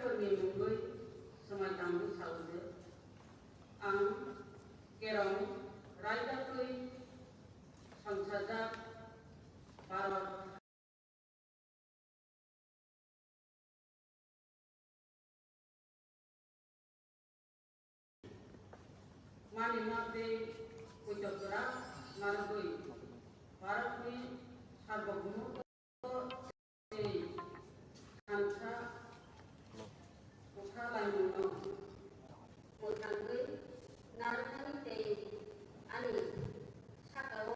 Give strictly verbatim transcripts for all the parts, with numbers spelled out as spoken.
Ni mungwi swmai tangwi sao je, ang Kerong raida twi songchajak Bharat manima tei poito kwrak narwgwi Bharatni sarbogumo tei thansa kwthalaimungno mwthangwi narwknani tei ani saka-o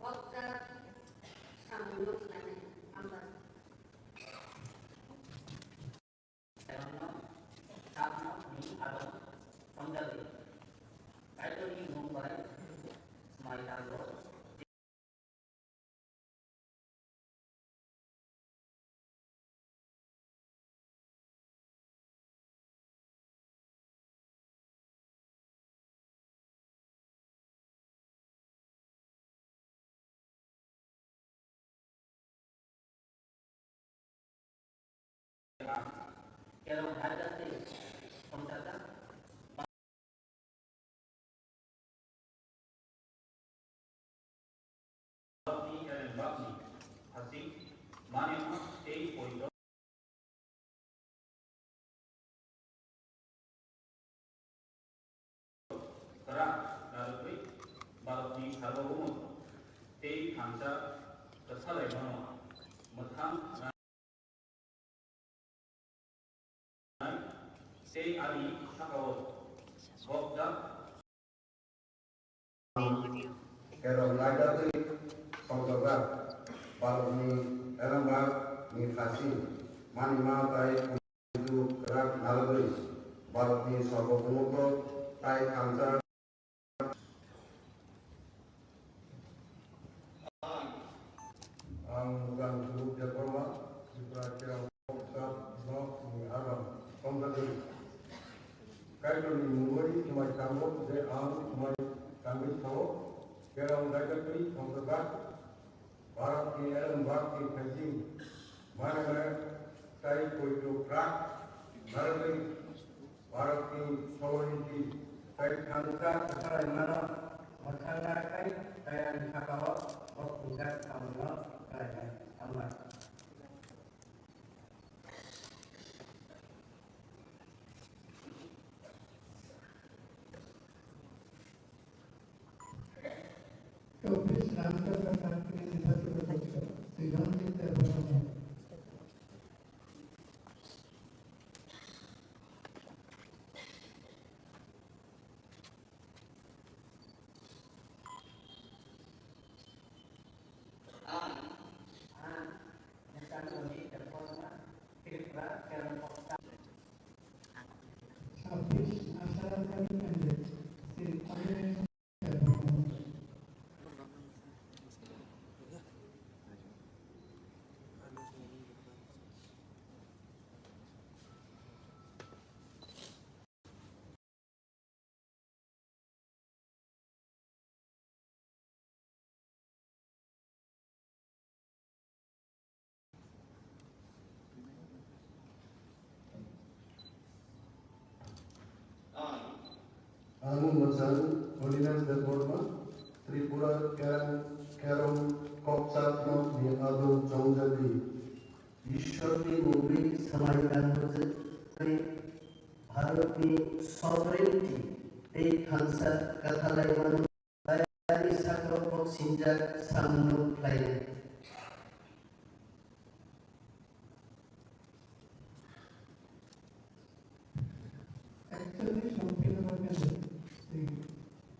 kokjak samungno khlainai. Hambai. Saimano sakno ni adong tongjagwi. Kaitorni mung bai swmai tango. Kwrak narwgwi Bharatni sarbogumo tei thansa kwthalaimano mwthang tei ani saka-o bokjak. Kerong naidagwi songchajak Bharatni Elembakni khasi manima tai kwrak narwgwi Bharatni sarbogumo tai thansa. Ang Mugan Guru Debbarma, Tripura Kerong Koksa Block ni Aram Kongkadori. Kaitorni mungwi swmai tango je ang swmai tangwi sao, Kerong Daikatwi Kongkadori, Bharatni Elembakni Khaising, Manema tai poito kwrak narwgwi Bharatni somointi tai thansa kwthalaimano mwthangna khai tayari sakao bo thwngjak samungno khlainai. Hambai. Chobbish Ramchandra Sastri Nirbachitor Porishodo, Sri Ranjit Debbarma. Ang, ang, Neta Ranjit Debbarma, Tripura Kerong Koksa. Chobbish Asha Rajani candidate, Sri Animesh. Ang Mwchang Holiness Debbarma, Tripura Kerang, Kerong Koksa Block ni adong chongjagwi. Ishwarni mungwi swmai tango je tei Bharatni sovereignty tei thansa kwthalaimano tayari sakao boksinjak samungno khlainai. Actually, Shantinagar Kendra, the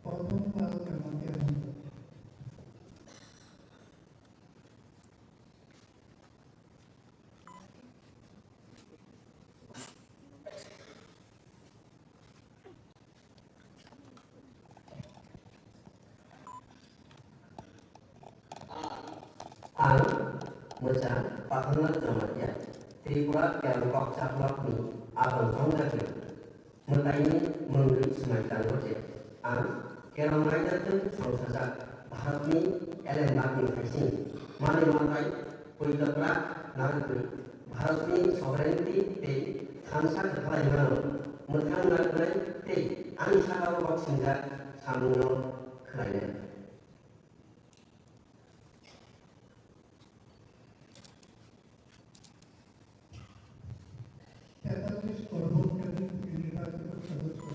Padam Lal Kamatia Mandal. Ang Mwchang Patharnath Jamatia, Tripura Kerong Kokcha Block ni abang chongjagwi mwtaini mungwi swmai tango je ang Kerong Raida tei songchajak Bharatni Elembakni khaising manwi manthai poito kwrak narwgwi Bharatni sovereignty tei thansa kwthalaimano mwthang narwknai tei ani sakao boksingjak samungno khlainai. তেতাল্লিশ কর্মক্ষেত্রে নির্বাচিত সদস্য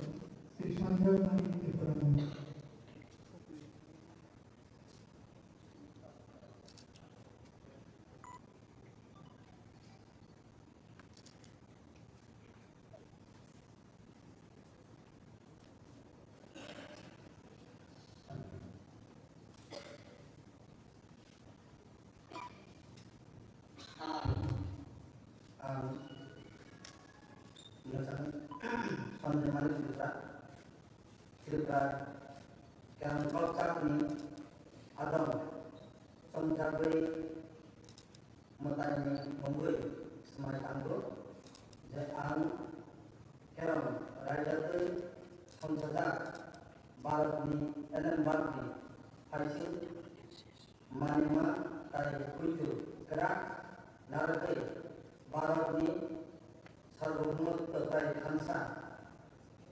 শ্রী সঞ্জয় মানিক ত্রিপুরা মণ্ডল। Ang, ang, Sanjay Manik Tripura, Tripura, Kerong Kokchapni Adong, Chongchagwi Mwtaini mungwi swmai tango je ang Kerong raida twi songchajak Bharatni Edinburghni phaising manima tai kuitu kwrak narwgwi Bharatni sarbohumotto tai thansa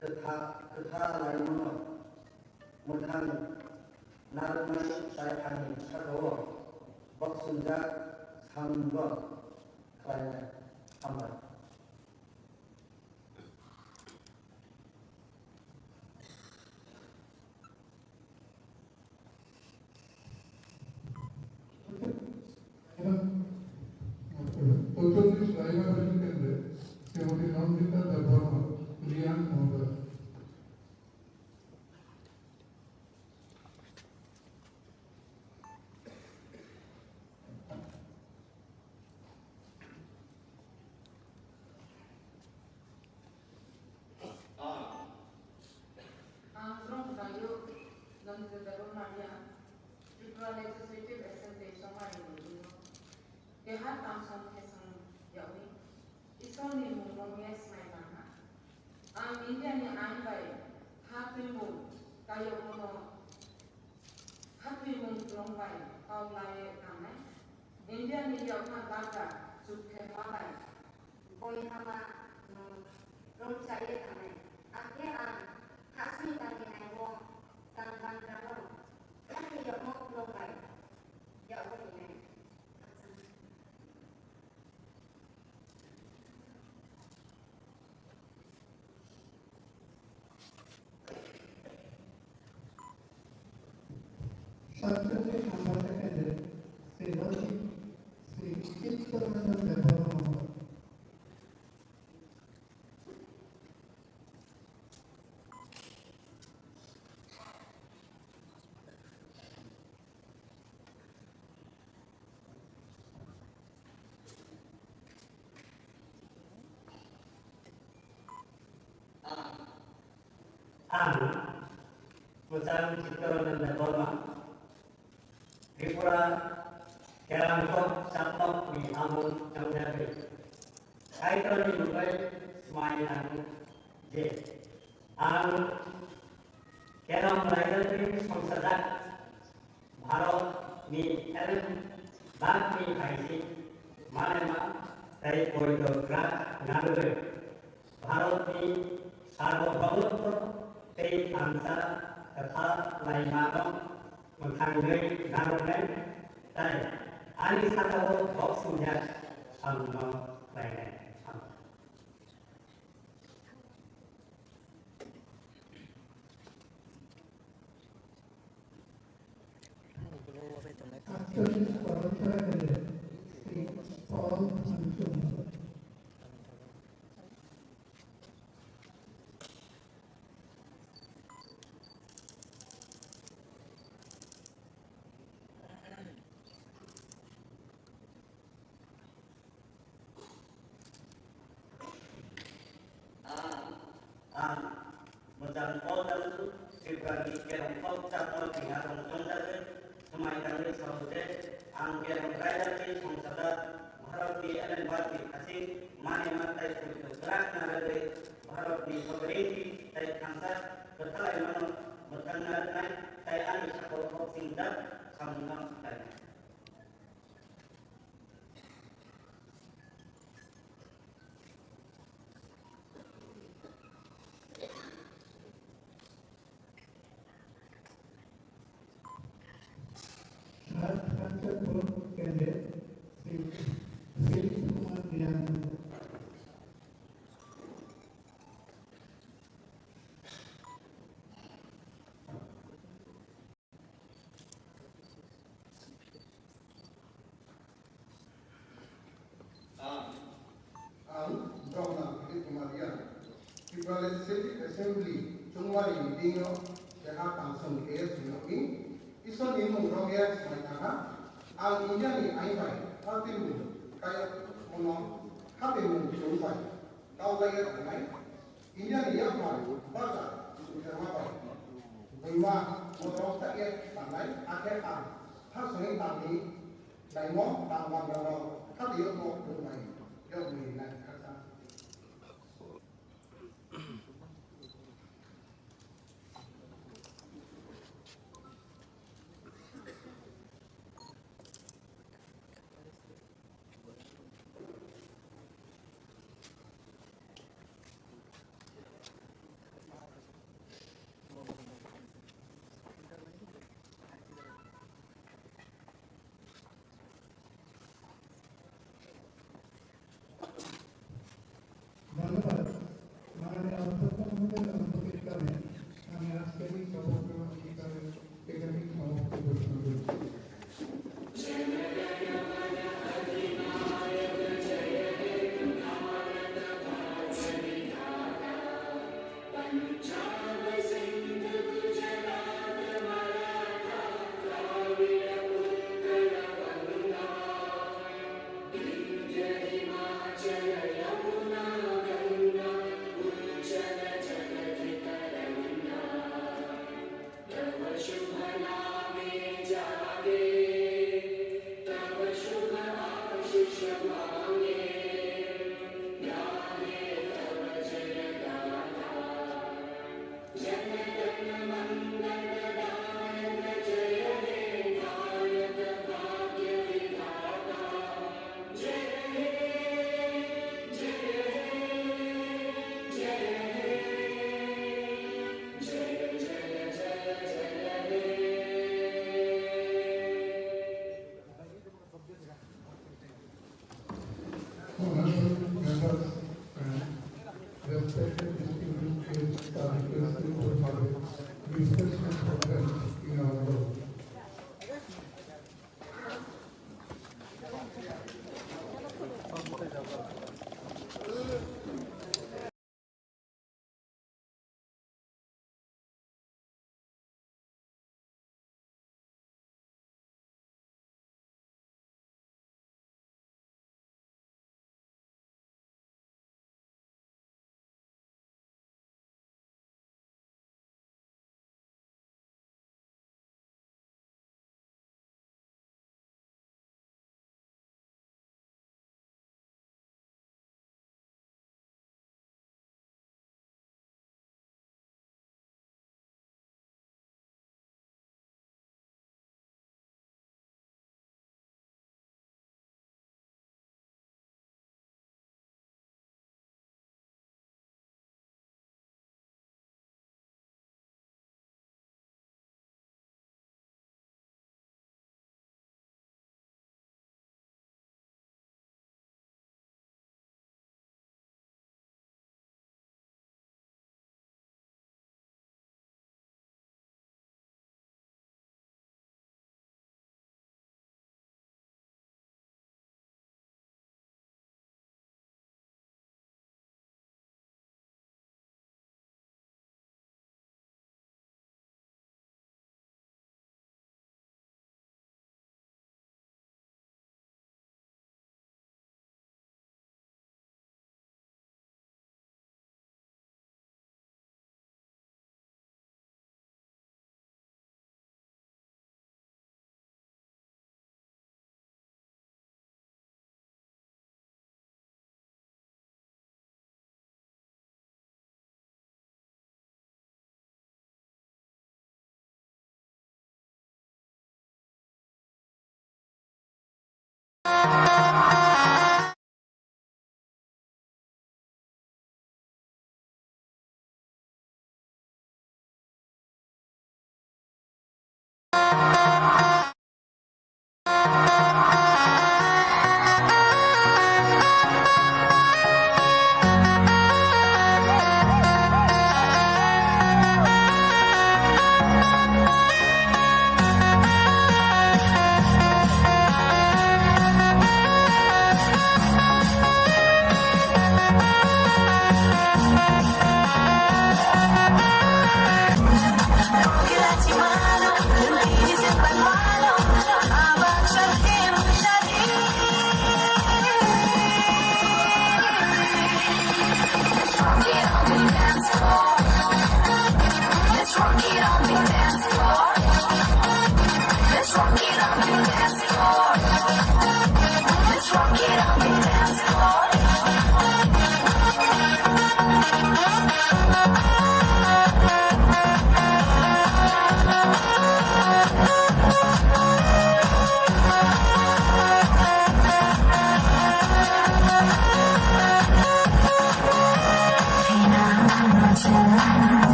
kwtha-, kwthalaimano mwthang narwknai tai ani sakao boksungjak samungno khlainai. Hambai. এবং চৌচল্লিশ রায়গঞ্জ কেন্দ্রে শ্রীমতী নন্দিতা দেববর্মা, রিয়াং মহোদয়। Ang Drong Dayo, Nandita Debbarma Riang, Tripura Legislative Assembly Somari ni bini keha tamsong thesong yawi, Isor ni mung no mes mai tangha. Ang India ni ain bai ha twimung kayokmo no ha twimung twlong bai kau lai tangnai. India ni yakma dagra chuk khe ma bai. Boi hama no romchai ye tangnai. Akhe ang ha sui tangwi nai bo tang bangra no ha khe yakmo twlong bai yakbo hinai. সাতচল্লিশ নম্বর সেকেন্ডে শ্রী লতিফ, শ্রী চিত্তরঞ্জন Debbarma. Ang Muchang Chittaranjan Debbarma, Tripura Kerangkot Chaplok ni amung chongjagwi Kaitorni mungwi swmai nango je ang Kerong Raijani songchajak Bharatni elem bagni phaising manema tei poito kwrak narwgwi Bharatni sarbohomotto tei thansa kwthalaimano mwthangwi narwknai tei ani sakao boksingjak samungno khlainai. Ang, ang, Muchang Paul Dalu, Tripura ni Kerong Kok Chapel ni arong chongjagwi swmai tangwi sao je, ang Kerong Raijani songchajak Bharatni elem bagni phaising manema tei poito kwrak narwgwi Bharatni sovereignty tei thansa kwthalaimano mwthang narwknai tei ani sakao boksingjak samungno khlainai. Legislative Assembly chwngmani meeting-o keha tangsong khe swngyogwi Iswrni mung rwngya swmai thangkha, ang Indiani ain bai hatimung kayokmano hatimung chwng bai kaulaiya tongnai. Indiani yapha bacha sutharma bai bwima motom sakya tangnai, hakhe ang thasongwi tangni naimo tangmani rok hatio kok thumbai yokni nai khaksa. ধন্যবাদ। মাননীয় অধ্যক্ষ মহোদয়ের অনুপস্থিত কারণে আমি আজকের এই সভার এখানে সমাপ্ত ঘোষণা করছি। Honorable members and respected distinguished guests are requested to have a refreshment program in our hall.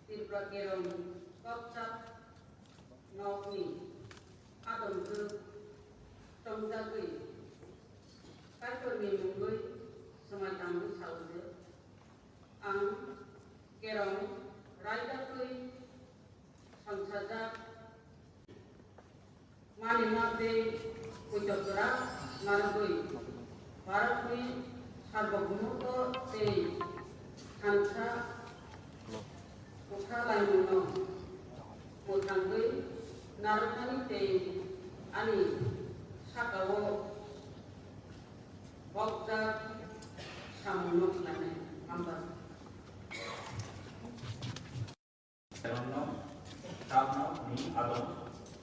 Tripura Kerong Kokchap nokni adong twk tongjakgwi Kaitorni mungwi swmai tangwi saujak. Ang Kerong raida twi songchajak. Manima tei poito kwrak narwgwi Bharatni sarbogumoto tei thansa kwthalaimungno mwthangwi narwknani tei ani sakao bokjak samungno khlainai. Hambai. Kerongno tabno ni adong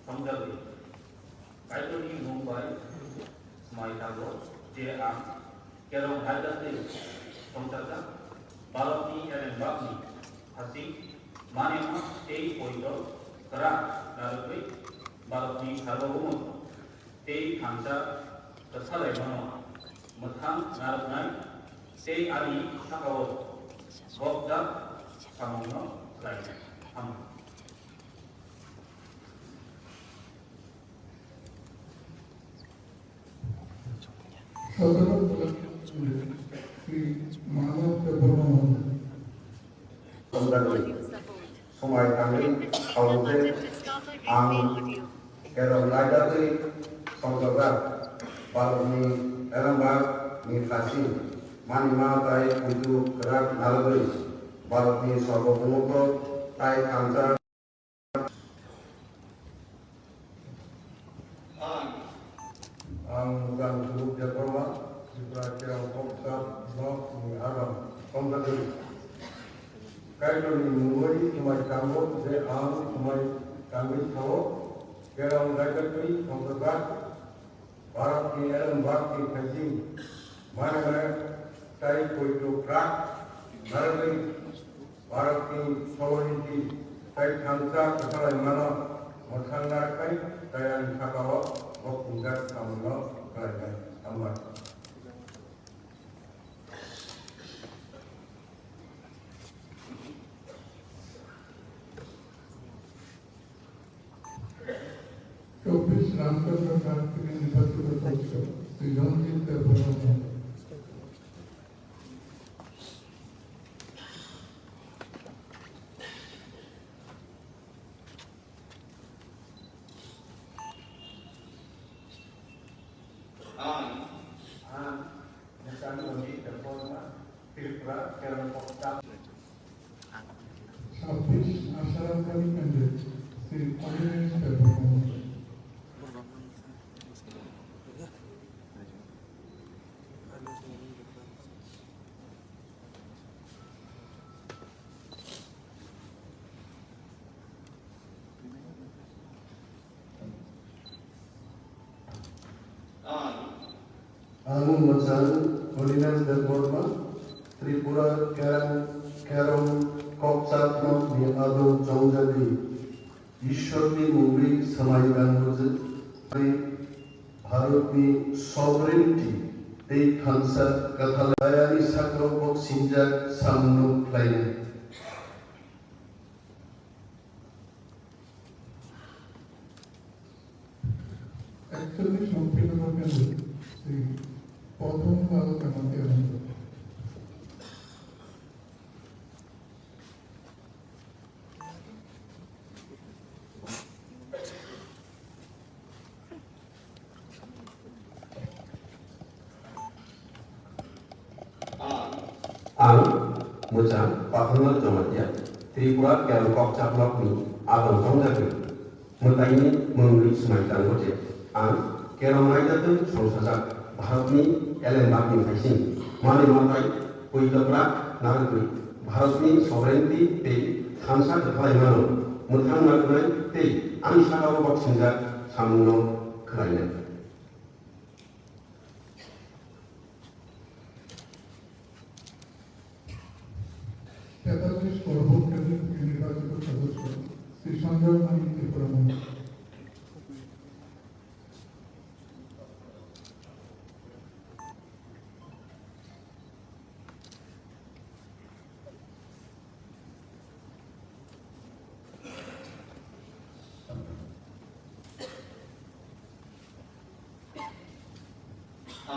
songjagwi. Kaitorni mung bai swmai tabok je ang Kerong haida tei songchajak balokni elembakni hasing manema tei poito kwrak narwgwi Bharotni Sarbobomo tei thansa kwthalaimano mwthang narwknai tei ani sakao bokjak samungno khlainai. Hambai. Sri Manav Debbarma. Somjagwi. Somai tangwi thago je ang Kerong raida twi songchokjak Bharotni Elembakni phaising manima tai puitu kwrak narwgwi Bharotni Sarbobomoto tai thansa. Ang Mujang Sulup Debbarma, Tripura Kerong Koksa Block ni Adam, Komdagiri. Kaitorni mungwi swmai tango je ang swmai tangwi sao, Kerong raida twi songchokjak Bharatni Elembakni phaising manima tai puitu kwrak narwgwi Bharatni sovereignty tai thansa kwthalaimano mwthang narwknai tai ani sakao boksingjak samungno khlainai. Hambai. চব্বিশ রামচন্দ্র ঘাট থেকে নির্বাচিত সদস্য শ্রী রঞ্জিত Debbarma. Ang, ang, Mujang Rojit Debbarma, Tripura, Kerala Koksa. ছাব্বিশ আশারাম কালী কেন্দ্রে শ্রী অনিমেষ Debbarma. Ang Mujang Holinas Debbarma, Tripura Kerang, Kerong Kokchap Nok ni adong chongjagwi Ishwarni mungwi swmai tango je, Bharatni sovereignty tei thansa kwthalaimani sakao boksingjak samungno khlainai. একচল্লিশ সংখ্যালঘু কেন্দ্রে শ্রী পথমলাল কামাতি আনন্দ। Ang Mujang Pathornath Jamatia, Tripura Kerong Kokchap Nokni adong chongjagwi mwtaini mungwi swmai tango je ang Kerong raida twi songchajak Bharatni Elembakni phaising manwi matai puitokra narwgwi Bharatni sovereignty tei thansa kwthalaimano mwthang narwknai tei ani sakao boksingjak samungno khlainai. তেতাল্লিশ করবুক কেন্দ্র থেকে নির্বাচিত সদস্য শ্রী সঞ্জয় মানিক ত্রিপুরা মণি।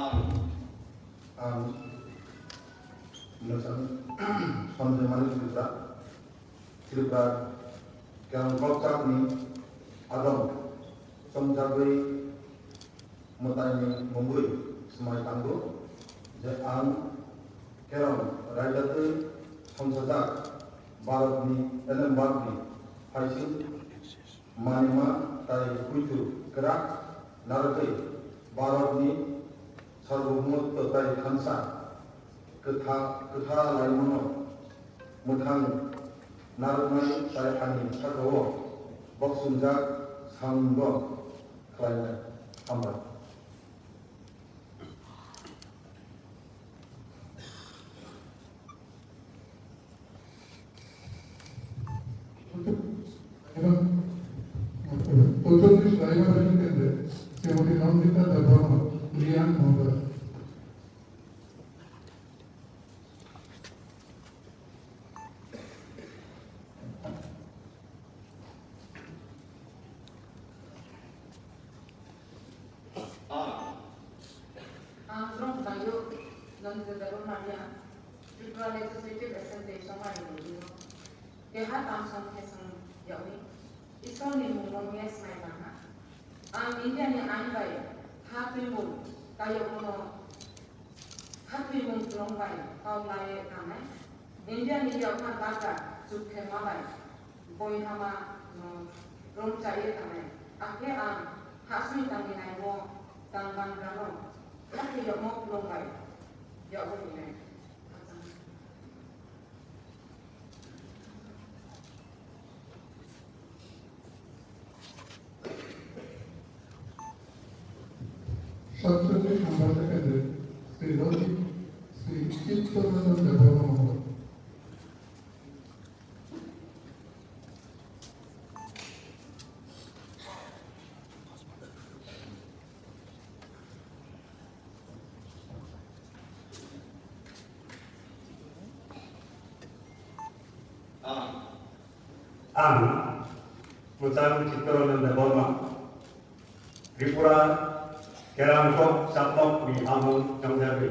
Ang, ang, Mujang Sanjay Manik Tripura, Tripura Kerong Kokchap ni adong chongjagwi mwtaini mungwi swmai tango je ang Kerong raida twi songchajak Bharatni Elembakni phaising manima tai puitu kwrak narwgwi Bharatni Sarbobomoto tai thansa kwtha-, kwthalaimano mwthang narwknai tai ani sakao boksingjak samungno khlainai. Hambai. Raibarari candidate, Srimati Nandita Debbarma, Liang Mumbai. Ang Drong Bayo, Nandita Debbarma Liang, Tripura Legislative Assembly, Somari Nidino. Keha tamsong khesong yawi, Isorni mungno mia smai tangha. Ang Indiani ain bai ha twimung kayokmano, ha twimung twrwng bai kau laiwi tangnai. Indiani yakma daga chukthema bai boihama no romchaiwi tangnai. Akhe ang hasui tangwi naimo tangbangrano hakhe yokmo kwlwng bai yokbo hinai. সাতচল্লিশ নম্বর সেকেন্ডে শ্রী রঞ্জিত, শ্রী চিত্তরঞ্জন দেববর্মা মহোদয়। Ang, ang, Muchang Chittaranjan Debbarma, Tripura Kerongkok Chakmok ni hamung chongjagwi,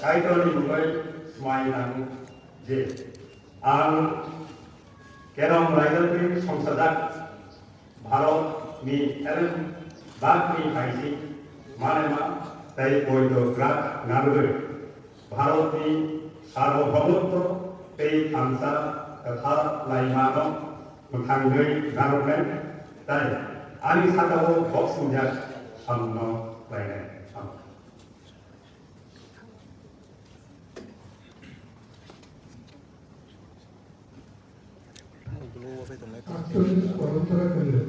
Kaitorni mungwi smai nango je, ang Kerong Raijani songsajak Bharat ni elem bak ni phaisi manema tei poito grak narwgwi Bharat ni sarvabhaumotto tei thansa kwthar laimano mwthangwi narwknai tei ani sakao boksongjak samungno khlainai. আটচল্লিশ পরম্পরা কেন্দ্রে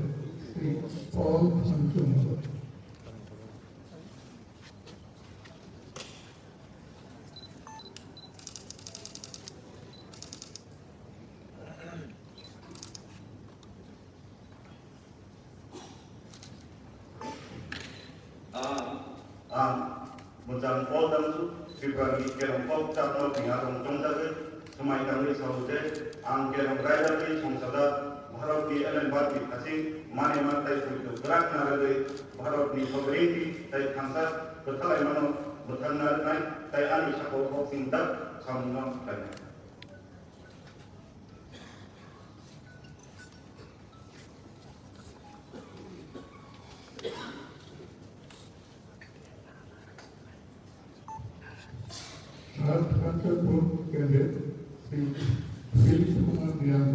শ্রী পল শান্ত মহোদয়। Ang, ang, Muchang Paul Damsu, Tripura ni Kerongkok Chakmok ni hamung chongjagwi, swmai tangwi sao je, ang Kerong Raijani songsajak Bharat ni elem bak ni phaisi manema tei poito grak narwgwi Bharat ni sogring tei thansa kwthar laimano mwthang narwknai tei ani sakao boksongjak samungno khlainai. সাত কাঞ্চনপুর কেন্দ্রে Shri Philip Kumar Reang.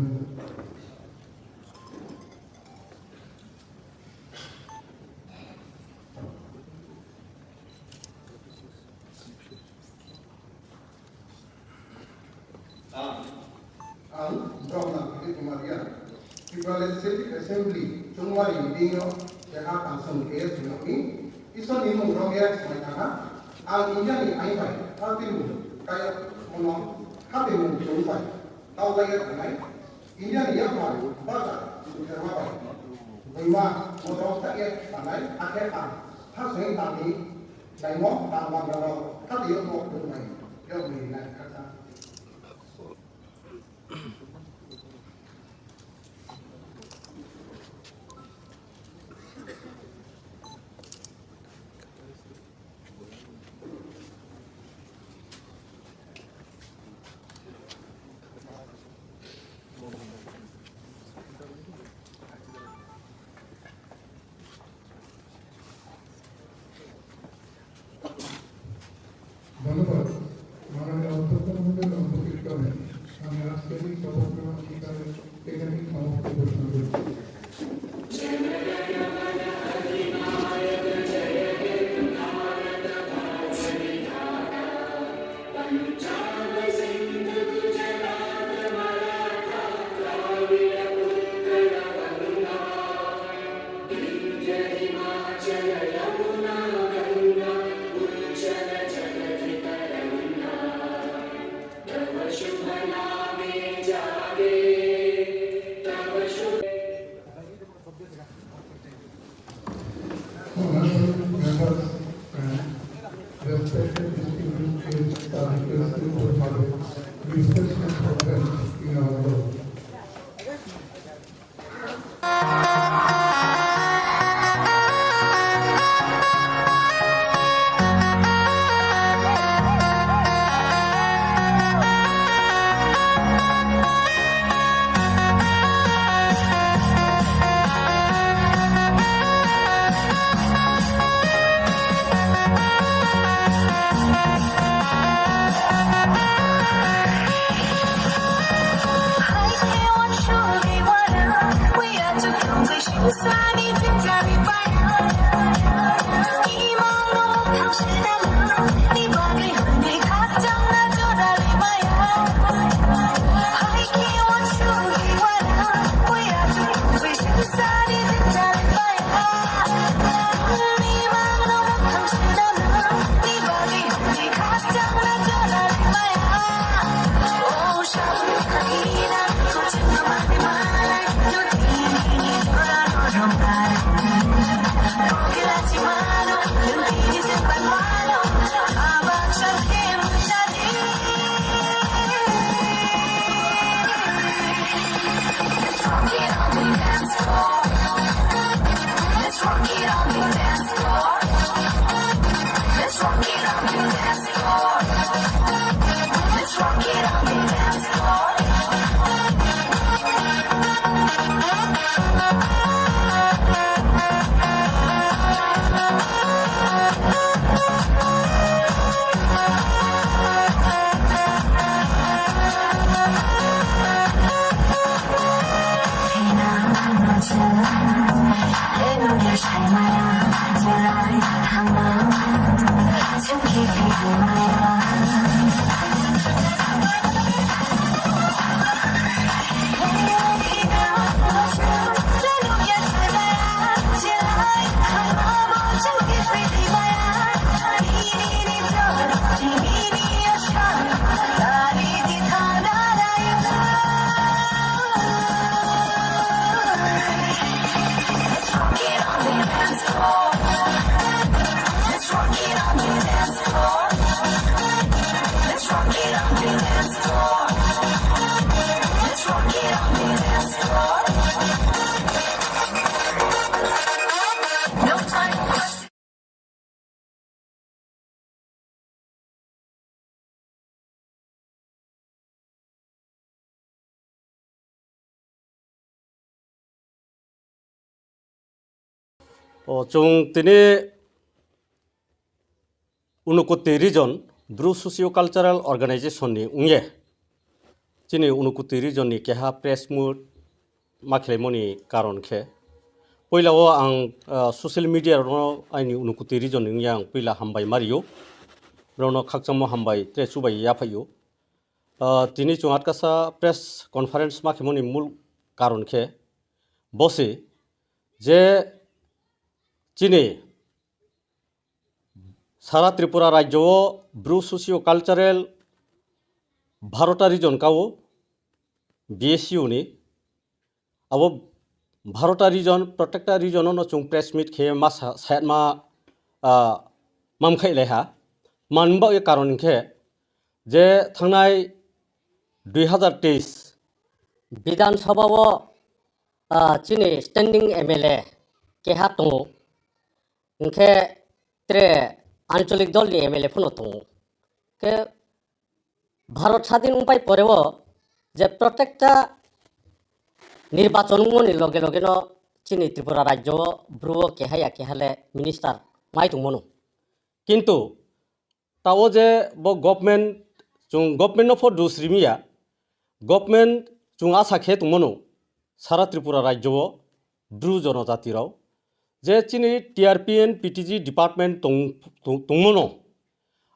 Ang, ang, Brahma Philip Kumaria, Tripura Legislative Assembly, chongmari meeting o keha tangsong khe swngnokni, Isor ni mung rok ya swmai tangha, ang India ni ain bai, ha twi mung, kaya mono, ha twi mung chung bai, tau lai ya tanai, India ni yakmar, bata, sutherma bai, boima, motom ta ya tanai, akhe ang, ha seng tangni, Naimok tang bangrano kati yok mok dung mai yok mai nai kata. ধন্যবাদ। মাননীয় অধ্যক্ষ Respected distinguished guests are requested to have a refreshment program in our hall. O chwng tini Unakoti Region Bru Socio Cultural Organization ni wngye chini Unakoti Region ni keha press meet ma khwlaimani karon khe, puila o ang, ah, social media rokno aini Unakoti Region ni wngya ang puila hambai ma rio, borokno khakchangma hambai tre chubai yaphaio. Ah, tini chwng atkasa press conference ma khimani mul karon khe bosi je chini sara Tripura rajyo o Bru Socio Cultural Bharota Region kao B S U ni. Abo Bharota Region, protecta region no chwng press meet khe ma sa-, sayatma, ah, mamkhai lai ha. Manba ye karon khe je thangnai dui hazar teis Bidhan Sabha o, ah, chini standing M L A keha tongo. Hwnkhe tre ancholik dol ni M L A phano tongo. Khe Bharot sadin wngpai poreo je protecta nirbachon wngmani loge logeno chini Tripura rajyo o Bru o keha ya keha le minister mai tongmano. Kintu tao je bo government, chwng government no pho dus rimiya, government chwng asa khe tongmano sara Tripura rajyo o Bru jonojati rok je chini T R P and P T G department tong-, tong-, tongmano.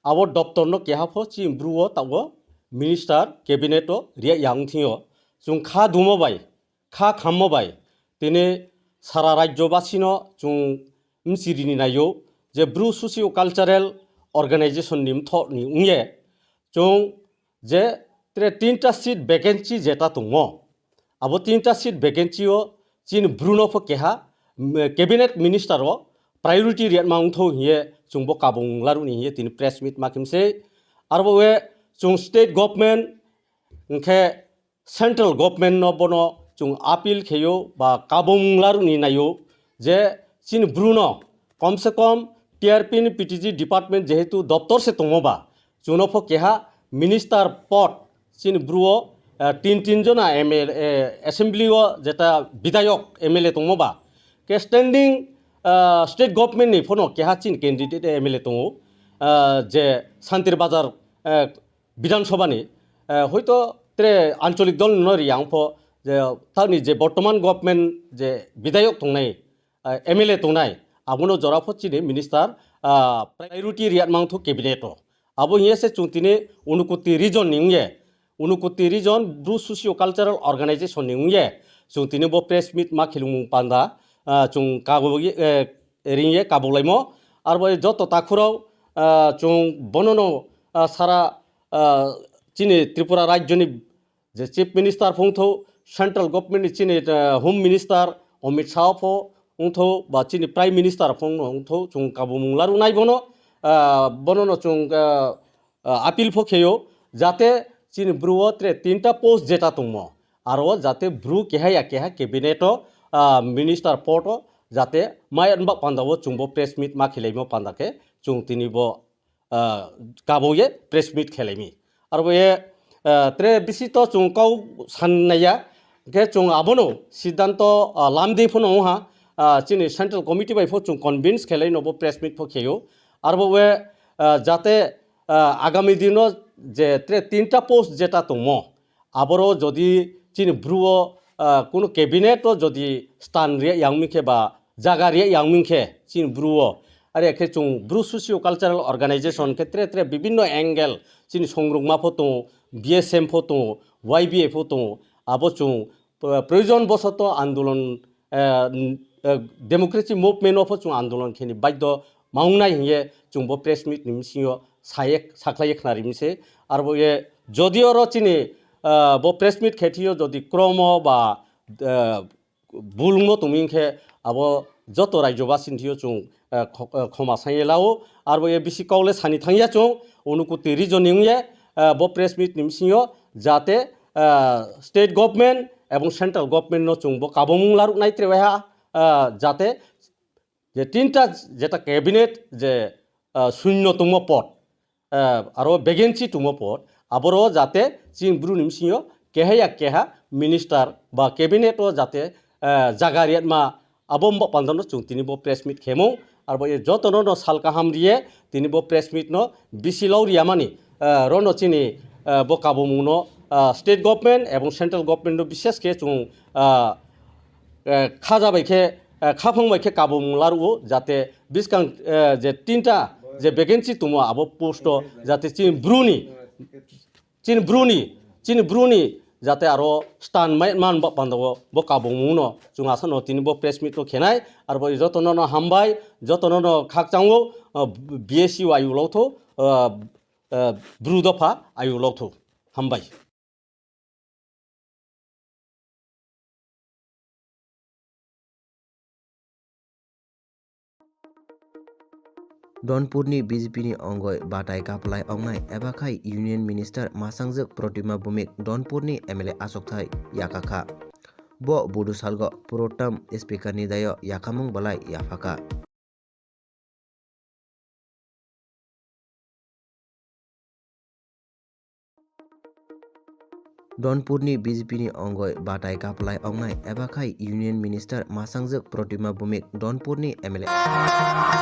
Abo doptor no keha pho chini Bru o tabgo minister cabinet o riya yang thing yo. Chwng kha dumo bai, kha khammo bai, tini sara rajyo basi no chwng mchirini naio je Bru Socio Cultural Organization ni mthok ni wngye chwng je tre tinta seat vacancy jeta tongmo. Abo tinta seat vacancy o chini Bru no pho keha, mm, cabinet minister o priority riyatma wngthok hiye chwng bo kabung laruni hiye tini press meet ma khimse. Arbo we chwng state government hwnkhe central government no bono chwng appeal kheyo ba kabung laruni nayo je chini Bru no komse kom T R P ni P T G department jehetu doptor se tongo ba chwngno pho keha minister pod chini Bru o, eh, tin tin jona M L A, eh, assembly o jeta bidayok M L A tongmo ba ke standing, eh, state government ni phono keha chini candidate M L A tongo, eh, je Santir Bazar, eh, Bidhan Sabha ni, eh, hoito tre ancholik dol no riyang pho je tani je bortoman government je bidayok tongnai, ah, M L A tongnai, abono jora pho chini minister, ah, priority riyat mangthu cabinet o. Abo hiye se chwng tini Unakoti region ni wngye, Unakoti region Bru Socio Cultural Organization ni wngye, chwng tini bo press meet ma khilumung panda, ah, chwng kago, eh, ringye kabuk laimo. Arbo joto takhurok, ah, chwng bonono, ah, sara, ah, chini Tripura rajyo ni je Chief Minister phungtho, Central Government ni chini, eh, Home Minister Amit Shah pho wngtho, ba chini Prime Minister phungno wngtho, chwng kabumung larunai bono, ah, bonono chwng, ah, ah, appeal pho kheyo, jate chini Bru o tre tinta post jeta tongmo, aro jate Bru keha ya keha cabinet o, ah, minister pod o jate mai anba panda o chwngbo press meet ma khilaimo panda khe chwng tini bo ah, kabo ye press meet khelaimi. Arbo ye, ah, tre bisi to chwng kau san naiya, khe chwng abono siddhanto, ah, lamdi phano wngha, ah, chini central committee bai pho chwng convince khelai no bo press meet pho kheyo. Arbo we, ah, jate, ah, agami dino je tre tinta post jeta tongmo, aboro jodi chini Bru o, ah, kunu cabinet o jodi stan riya yang ming khe ba jaga riya yang ming khe chini Bru o, are khe chwng Bru Socio Cultural Organization khe tre tre bibinno angle chini songrukma pho tongo, B S M pho tongo, Y B A pho tongo, abo chwng, ah, proyojon bosoto andolon, ah, n-, ah, democracy movement o pho chwng andolon kheni baidho maungnai hiye chwng bo press meet ni bisingo saye, sakhlaiye khna rimse. Arbo ye jodi oro chini, ah, bo press meet khe thiyo jodi kromo ba, ah, bulungmo tongmi khe abo joto rajyobasini thiyo chwng, ah, kho-, ah, khoma sanye lao. Arbo ye bisi kok le sani thangya chwng Unakoti region ni wngye, ah, bo press meet ni bisingo jate, ah, state government ebong central government no chwng bo kabomung laruknai tre waiha, ah, jate je tinta jeta cabinet je, ah, sunyo tongmo pod, ah, aro vacancy tongmo pod, aboro jate chini Bru ni bisingo keha ya keha minister ba cabinet o jate, ah, jaga riyatma abo mbo pandano chwng tini bo press meet khemo, arbo ye jotono no sal kaham riye tini bo press meet no bisi lau riyamani, ah, rono chini, ah, bo kabomung no, ah, state government ebong central government no bishes khe chwng, ah, eh, khaja bai khe, eh, khaphang bai khe kabomung laruo, jate biskang, eh, je tinta je vacancy tongmo abo post o jate chini Bru ni, chini Bru ni, chini Bru ni jate aro stan mai man ba panda o bo kabomung no chwng asa no tini bo press meet o khenai, arbo jotono no hambai, jotono no khakchang o, eh, B S U ayuk lok tho, eh, eh, Bru dopha ayuk lok tho. Hambai. Dhonpurni B J P ni ongoi batai kaplai ongnai eba khai Union Minister masangjwk Protima Bhumik Dhonpurni M L A achukthai yakakha. Bo budu salgo pro tem speaker ni daio yakamung belai yaphakha. Dhonpurni B J P ni ongoi batai kaplai ongnai eba khai Union Minister masangjwk Protima Bhumik Dhonpurni M L A.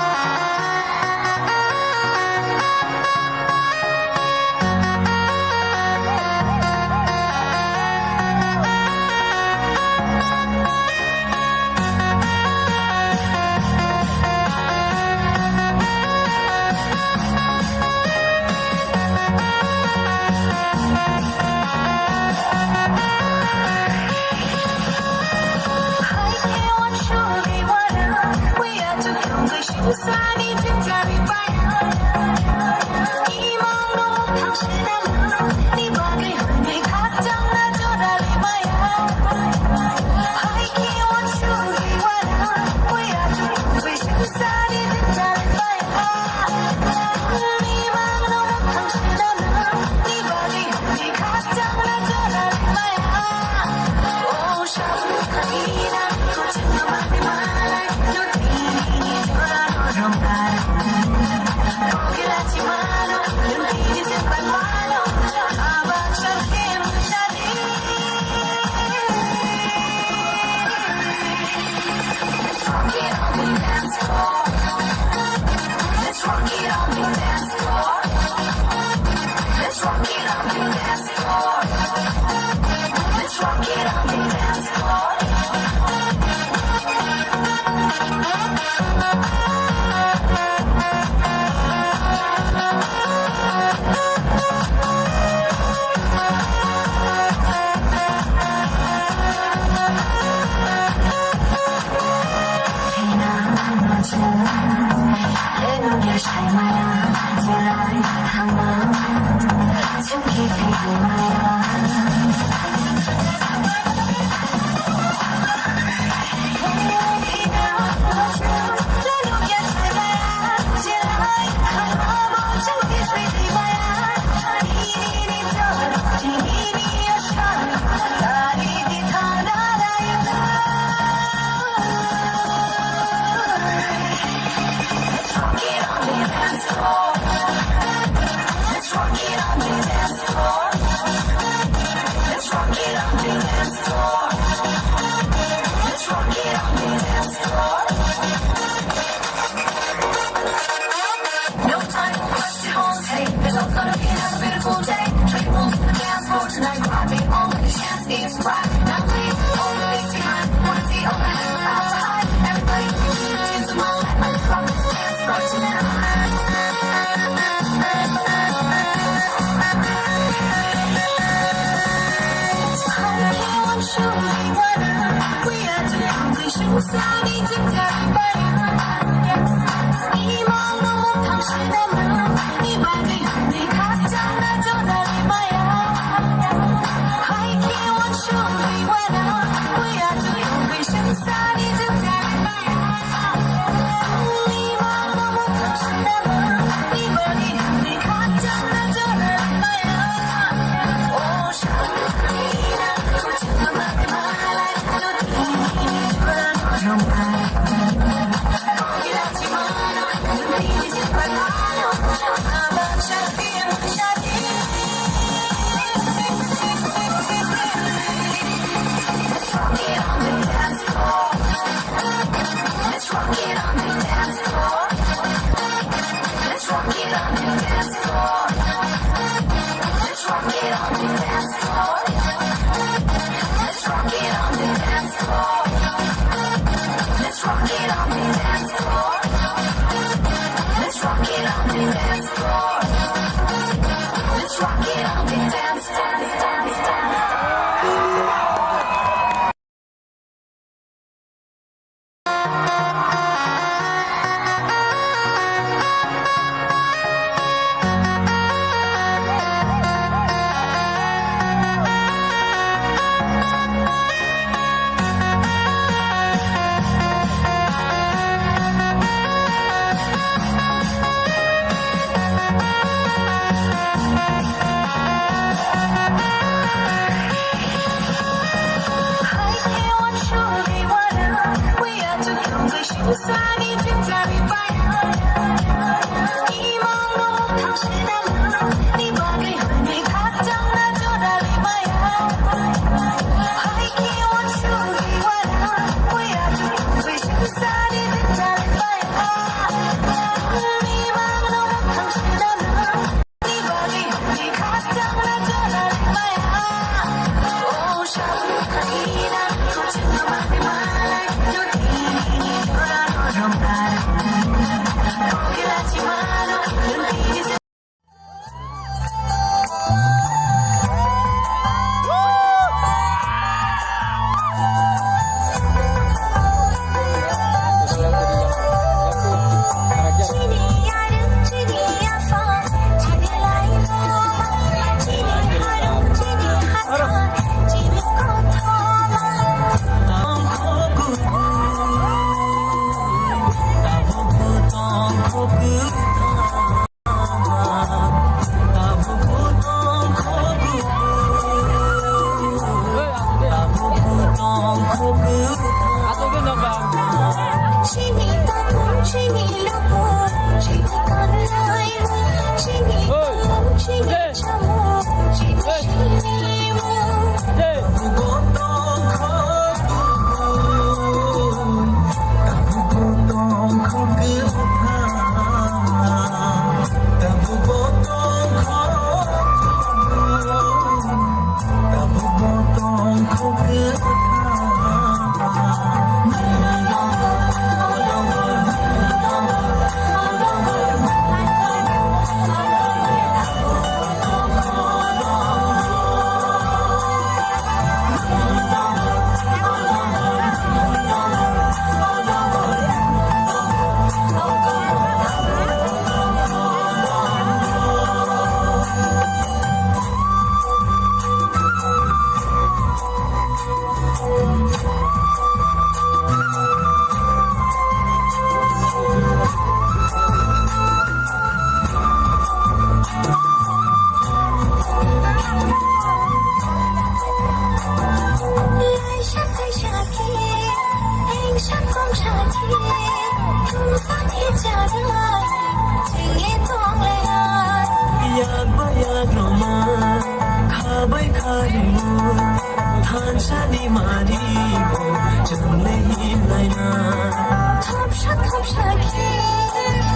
Thapsa thapsa khe,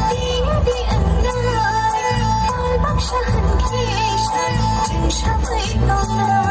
di di wngna, pal baksa hwn khe, chwng sabai tongna.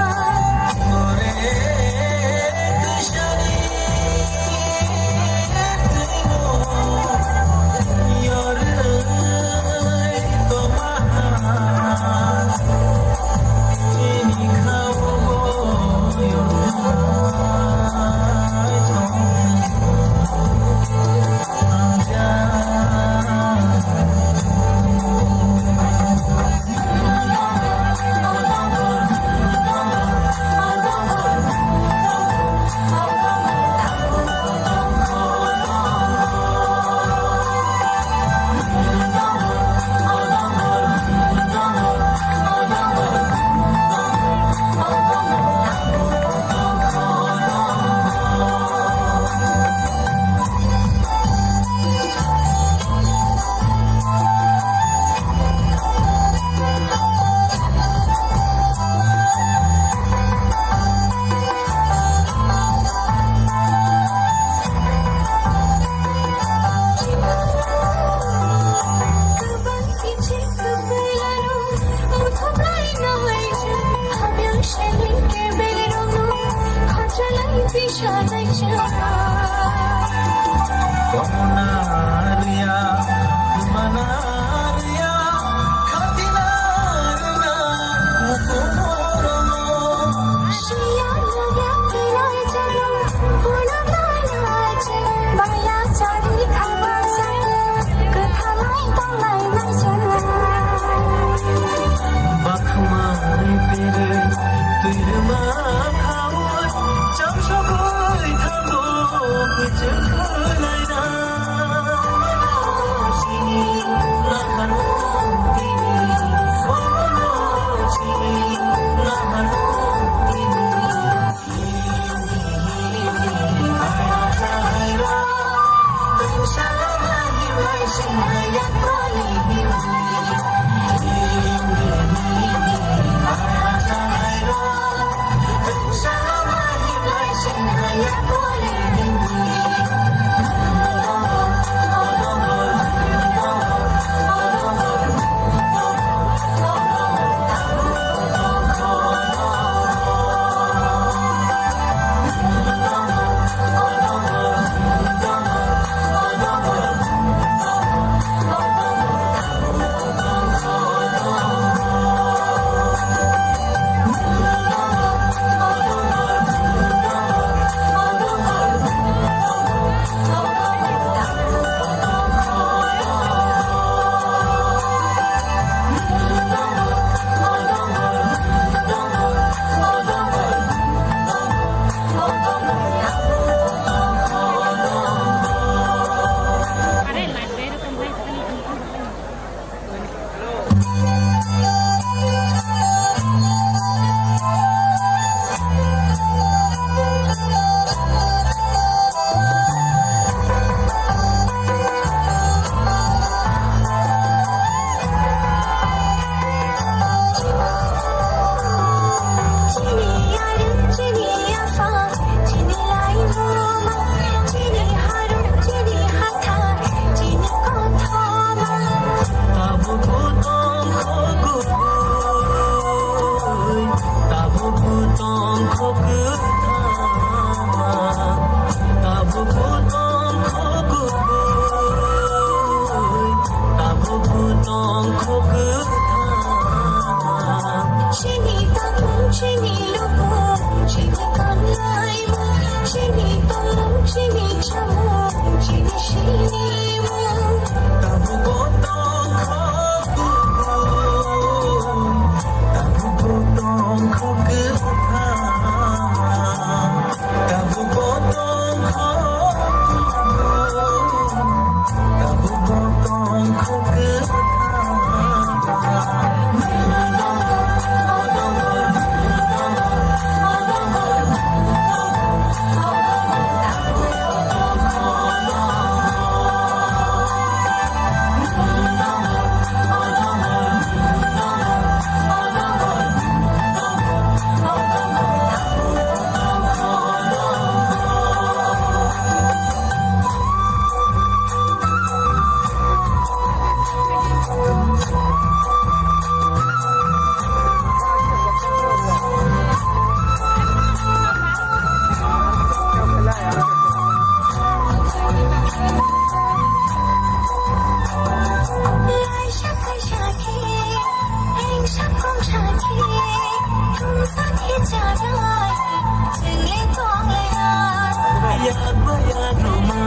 Yak bai yak rwma,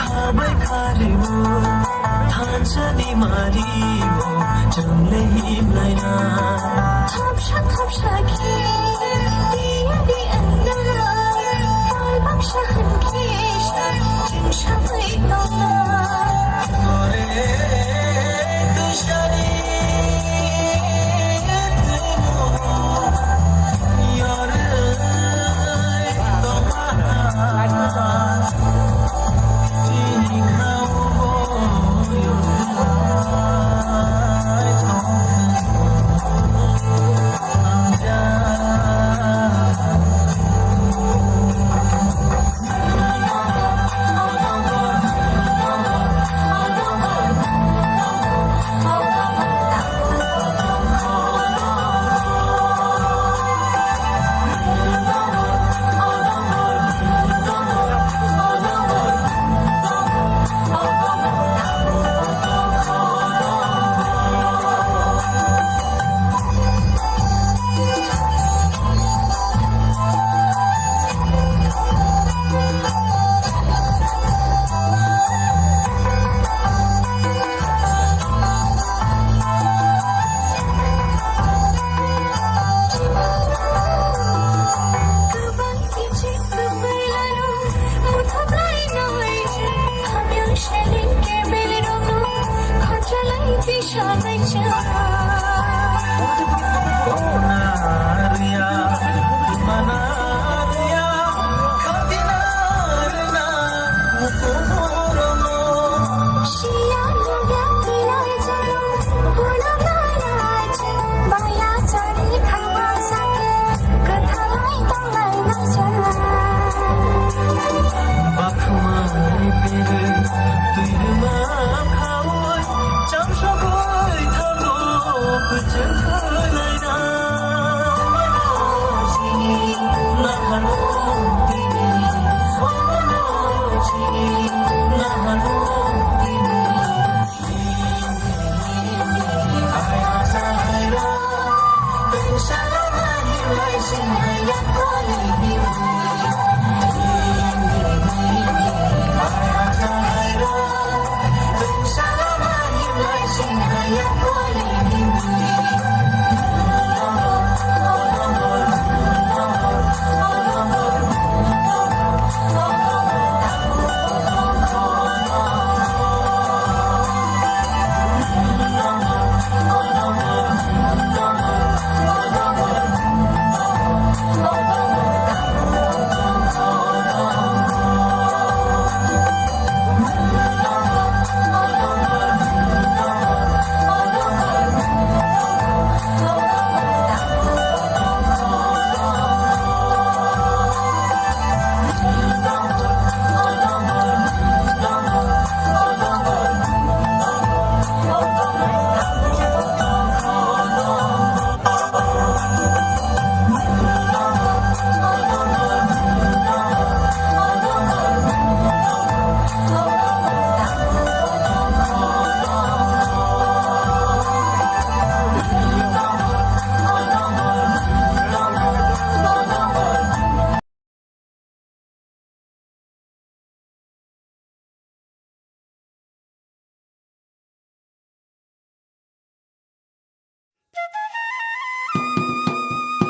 kha bai kha rwma, thansa ni mari bo chwng le him lai na. Thapsa thapsa khe, di di anda, koi baksa han khe, chwng sa bai tong na.